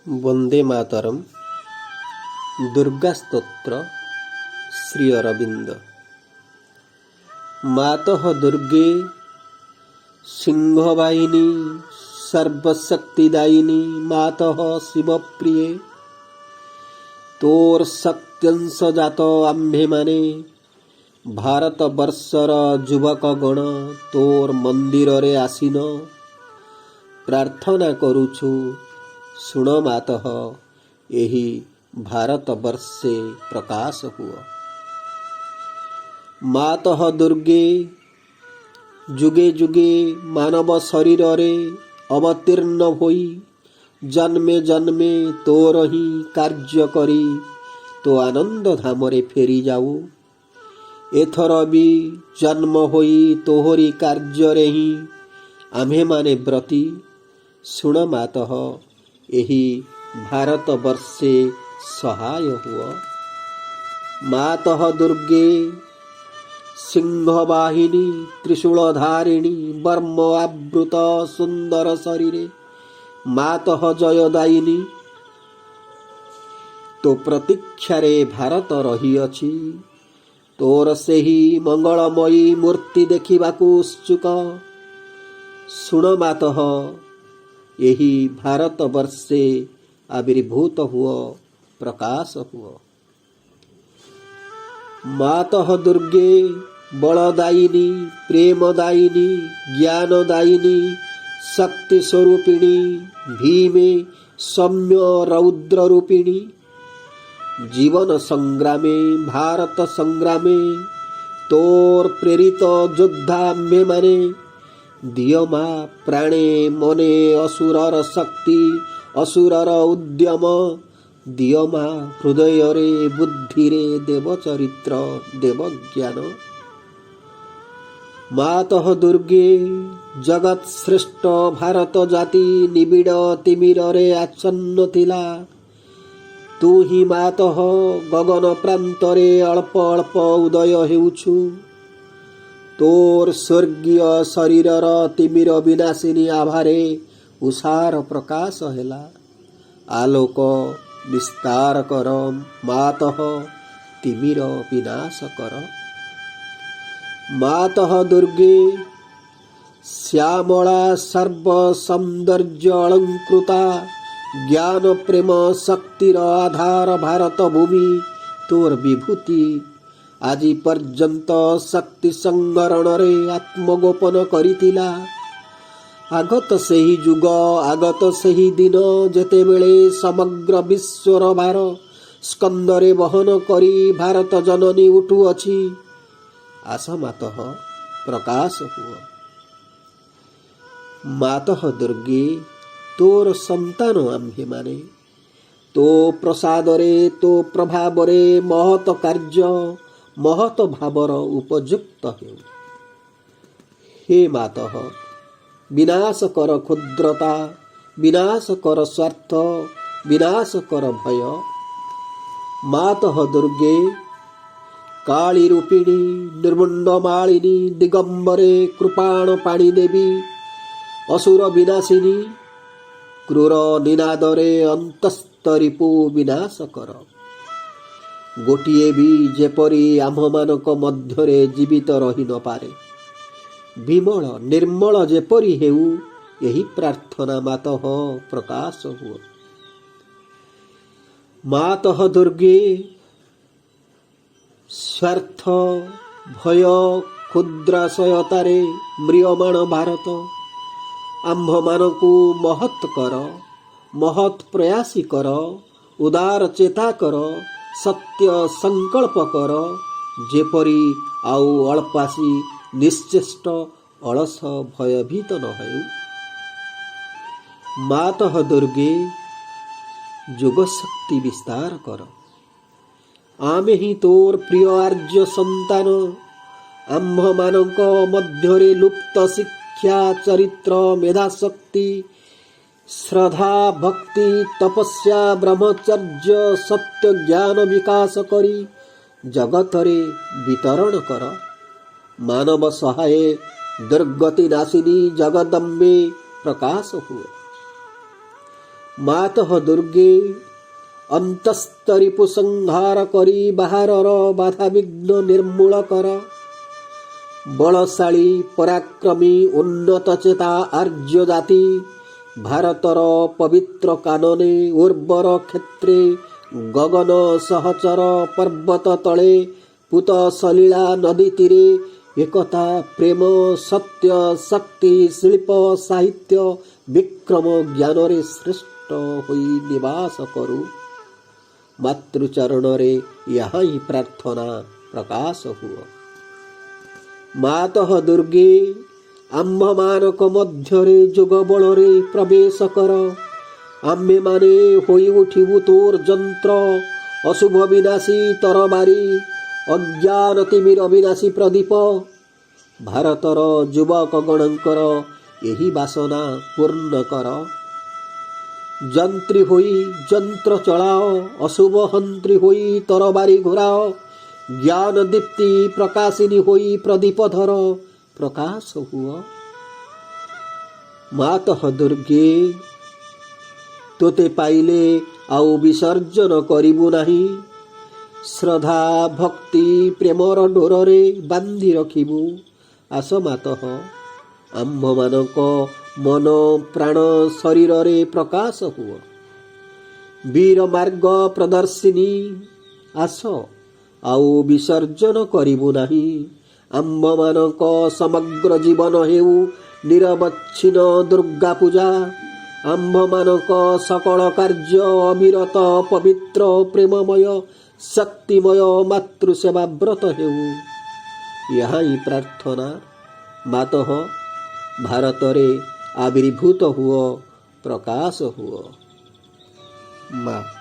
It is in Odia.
ବନ୍ଦେ ମାତରମ୍। ଦୁର୍ଗା ସ୍ତୋତ୍ର, ଶ୍ରୀ ଅରବିନ୍ଦ। ମାତଃ ଦୁର୍ଗେ, ସିଂହବାହିନୀ, ସର୍ବଶକ୍ତିଦାୟିନୀ, ମାତଃ ଶିବପ୍ରିୟେ, ତୋର ଶକ୍ତ୍ୟଂଶ ଜାତ ଆମ୍ଭେମାନେ ଭାରତବର୍ଷର ଯୁବକଗଣ ତୋର ମନ୍ଦିରରେ ଆସୀନ ପ୍ରାର୍ଥନା କରୁଛୁ। ଶୁଣ ମାତଃ, ଏହି ଭାରତବର୍ଷେ ପ୍ରକାଶ ହୁଅ। ମାତଃ ଦୁର୍ଗେ, ଯୁଗେ ଯୁଗେ ମାନବ ଶରୀରରେ ଅବତୀର୍ଣ୍ଣ ହୋଇ ଜନ୍ମେ ଜନ୍ମେ ତୋର ହିଁ କାର୍ଯ୍ୟ କରି ତୋ ଆନନ୍ଦ ଧାମରେ ଫେରିଯାଉ। ଏଥର ବି ଜନ୍ମ ହୋଇ ତୋହରି କାର୍ଯ୍ୟରେ ହିଁ ଆମ୍ଭେମାନେ ବ୍ରତୀ। ଶୁଣ ମାତଃ, ଏହି ଭାରତବର୍ଷେ ସହାୟ ହୁଅ। ମାତଃ ଦୁର୍ଗେ, ସିଂହବାହିନୀ, ତ୍ରିଶୂଳଧାରିଣୀ, ବର୍ମ ଆବୃତ ସୁନ୍ଦର ଶରୀରେ, ମାତଃ ଜୟଦାୟିନୀ, ତୋ ପ୍ରତୀକ୍ଷାରେ ଭାରତ ରହିଅଛି। ତୋର ସେହି ମଙ୍ଗଳମୟୀ ମୂର୍ତ୍ତି ଦେଖିବାକୁ ଉତ୍ସୁକ। ଶୁଣ ମାତଃ, ଏହି ଭାରତବର୍ଷେ ଆବିର୍ଭୂତ ହୁଅ, ପ୍ରକାଶ ହୁଅ। ମାତଃ ଦୁର୍ଗେ, ବଳଦାୟିନୀ, ପ୍ରେମଦାୟିନୀ, ଜ୍ଞାନଦାୟିନୀ, ଶକ୍ତି ସ୍ୱରୂପିଣୀ, ଭୀମେ ସୌମ୍ୟ ରୌଦ୍ର ରୂପିଣୀ, ଜୀବନ ସଂଗ୍ରାମେ, ଭାରତ ସଂଗ୍ରାମେ ତୋର ପ୍ରେରିତ ଯୋଦ୍ଧା ଆମ୍ଭେମାନେ। ଦିଅ ମା ପ୍ରାଣେ ମନେ ଅସୁରର ଶକ୍ତି, ଅସୁରର ଉଦ୍ୟମ। ଦିଅ ମା ହୃଦୟରେ, ବୁଦ୍ଧିରେ ଦେବ ଚରିତ୍ର, ଦେବ ଜ୍ଞାନ। ମାତଃ ଦୁର୍ଗେ, ଜଗତ୍ ଶ୍ରେଷ୍ଠ ଭାରତ ଜାତି ନିବିଡ଼ ତିମିରରେ ଆଚ୍ଛନ୍ନ ଥିଲା। ତୁ ହିଁ ମାତଃ ଗଗନ ପ୍ରାନ୍ତରେ ଅଳ୍ପ ଅଳ୍ପ ଉଦୟ ହେଉଛୁ। ତୋର ସ୍ୱର୍ଗୀୟ ଶରୀରର ତିମିର ବିନାଶିନୀ ଆଭାରେ ଉଷାର ପ୍ରକାଶ ହେଲା। ଆଲୋକ ବିସ୍ତାର କର ମାତଃ, ତିମିର ବିନାଶ କର। ମାତଃ ଦୁର୍ଗେ, ଶ୍ୟାମଳା, ସର୍ବ ସୌନ୍ଦର୍ଯ୍ୟ ଅଳଙ୍କୃତା, ଜ୍ଞାନ, ପ୍ରେମ, ଶକ୍ତିର ଆଧାର ଭାରତ ଭୂମି ତୋର ବିଭୂତି ଆଜି ପର୍ଯ୍ୟନ୍ତ ଶକ୍ତି ସଂଗରଣରେ ଆତ୍ମଗୋପନ କରିଥିଲା। ଆଗତ ସେହି ଯୁଗ, ଆଗତ ସେହି ଦିନ, ଯେତେବେଳେ ସମଗ୍ର ବିଶ୍ୱର ଭାର ସ୍କନ୍ଧରେ ବହନ କରି ଭାରତ ଜନନୀ ଉଠୁଅଛି। ଆସ ମାତଃ, ପ୍ରକାଶ ହୁଅ। ମାତଃ ଦୁର୍ଗେ, ତୋର ସନ୍ତାନ ଆମ୍ଭେମାନେ। ତୋ ପ୍ରସାଦରେ, ତୋ ପ୍ରଭାବରେ ମହତ କାର୍ଯ୍ୟ ମହତ ଭାବର ଉପଯୁକ୍ତ ହେଉ। ହେ ମାତଃ, ବିନାଶ କର କ୍ଷୁଦ୍ରତା, ବିନାଶ କର ସ୍ୱାର୍ଥ, ବିନାଶ କର ଭୟ। ମାତଃ ଦୁର୍ଗେ, କାଳୀ ରୂପିଣୀ, ନିର୍ମୁଣ୍ଡମାଳିନୀ, ଦିଗମ୍ବରେ କୃପାଣ ପାଣି ଦେବୀ, ଅସୁର ବିନାଶିନୀ, କ୍ରୂର ନିନାଦରେ ଅନ୍ତସ୍ଥ ରିପୁ ବିନାଶ କର। ଗୋଟିଏ ବି ଯେପରି ଆମ୍ଭମାନଙ୍କ ମଧ୍ୟରେ ଜୀବିତ ରହି ନପାରେ, ବିମଳ ନିର୍ମଳ ଯେପରି ହେଉ, ଏହି ପ୍ରାର୍ଥନା। ମାତଃ, ପ୍ରକାଶ ହୁଅ। ମାତଃ ଦୁର୍ଗେ, ସ୍ୱାର୍ଥ, ଭୟ, କ୍ଷୁଦ୍ରାଶୟତାରେ ମ୍ରିୟମାଣ ଭାରତ ଆମ୍ଭମାନଙ୍କୁ ମହତ୍ କର, ମହତ୍ ପ୍ରୟାସୀ କର, ଉଦାର ଚେତା କର, ସତ୍ୟ ସଂକଳ୍ପ କର, ଯେପରି ଆଉ ଅଳ୍ପାଶୀ, ନିଶ୍ଚେଷ୍ଟ, ଅଳସ, ଭୟଭୀତ ନ ହେଉ। ମାତଃ ଦୁର୍ଗେ, ଯୋଗଶକ୍ତି ବିସ୍ତାର କର। ଆମେ ହିଁ ତୋର ପ୍ରିୟ ଆର୍ଯ୍ୟ ସନ୍ତାନ। ଆମ୍ଭମାନଙ୍କ ମଧ୍ୟରେ ଲୁପ୍ତ ଶିକ୍ଷା, ଚରିତ୍ର, ମେଧାଶକ୍ତି, ଶ୍ରଦ୍ଧା, ଭକ୍ତି, ତପସ୍ୟା, ବ୍ରହ୍ମଚର୍ଯ୍ୟ, ସତ୍ୟ ଜ୍ଞାନ ବିକାଶ କରି ଜଗତରେ ବିତରଣ କର। ମାନବ ସହାୟେ ଦୁର୍ଗତି ନାଶିନୀ ଜଗଦମ୍ବେ, ପ୍ରକାଶ ହୁଅ। ମାତଃ ଦୁର୍ଗେ, ଅନ୍ତସ୍ଥ ରିପୁ ସଂହାର କରି ବାହାରର ବାଧାବିଘ୍ନ ନିର୍ମୂଳ କର। ବଳଶାଳୀ, ପରାକ୍ରମୀ, ଉନ୍ନତ ଚେତା ଆର୍ଯ୍ୟ ଜାତି ଭାରତର ପବିତ୍ର କାନନେ, ଉର୍ବର କ୍ଷେତ୍ରେ, ଗଗନ ସହଚର ପର୍ବତ ତଳେ, ପୂତ ସଲୀଳା ନଦୀ ତୀରେ ଏକତା, ପ୍ରେମ, ସତ୍ୟ, ଶକ୍ତି, ଶିଳ୍ପ, ସାହିତ୍ୟ, ବିକ୍ରମ, ଜ୍ଞାନରେ ଶ୍ରେଷ୍ଠ ହୋଇ ନିବାସ କରୁ। ମାତୃଚରଣରେ ଏହା ହିଁ ପ୍ରାର୍ଥନା। ପ୍ରକାଶ ହୁଅ। ମାତଃ ଦୁର୍ଗେ, ଆମ୍ଭମାନଙ୍କ ମଧ୍ୟରେ ଯୋଗ ବଳରେ ପ୍ରବେଶ କର। ଆମ୍ଭେମାନେ ହୋଇ ଉଠିବୁ ତୋର ଯନ୍ତ୍ର, ଅଶୁଭ ବିନାଶୀ ତରବାରୀ, ଅଜ୍ଞାନ ତିମିର ବିନାଶୀ ପ୍ରଦୀପ। ଭାରତର ଯୁବକ ଗଣଙ୍କର ଏହି ବାସନା ପୂର୍ଣ୍ଣ କର। ଯନ୍ତ୍ରୀ ହୋଇ ଯନ୍ତ୍ର ଚଳାଅ, ଅଶୁଭ ହନ୍ତ୍ରୀ ହୋଇ ତରବାରୀ ଘୁରାଅ, ଜ୍ଞାନ ଦୀପ୍ତି ପ୍ରକାଶିନୀ ହୋଇ ପ୍ରଦୀପ ଧର। ପ୍ରକାଶ ହୁଅ। ମାତଃ ଦୁର୍ଗେ, ତୋତେ ପାଇଲେ ଆଉ ବିସର୍ଜନ କରିବୁ ନାହିଁ। ଶ୍ରଦ୍ଧା, ଭକ୍ତି, ପ୍ରେମର ଡୋରରେ ବାନ୍ଧି ରଖିବୁ। ଆସ ମାତଃ, ଆମ୍ଭମାନଙ୍କ ମନ, ପ୍ରାଣ, ଶରୀରରେ ପ୍ରକାଶ ହୁଅ। ବୀର ମାର୍ଗ ପ୍ରଦର୍ଶିନୀ, ଆସ, ଆଉ ବିସର୍ଜନ କରିବୁ ନାହିଁ। ଆମ୍ଭମାନଙ୍କ ସମଗ୍ର ଜୀବନ ହେଉ ନିରବଚ୍ଛିନ୍ନ ଦୁର୍ଗା ପୂଜା। ଆମ୍ଭମାନଙ୍କ ସକଳ କାର୍ଯ୍ୟ ଅବିରତ ପବିତ୍ର, ପ୍ରେମମୟ, ଶକ୍ତିମୟ ମାତୃସେବା ବ୍ରତ ହେଉ। ଏହା ହିଁ ପ୍ରାର୍ଥନା। ମାତଃ, ଭାରତରେ ଆବିର୍ଭୂତ ହୁଅ, ପ୍ରକାଶ ହୁଅ ମା।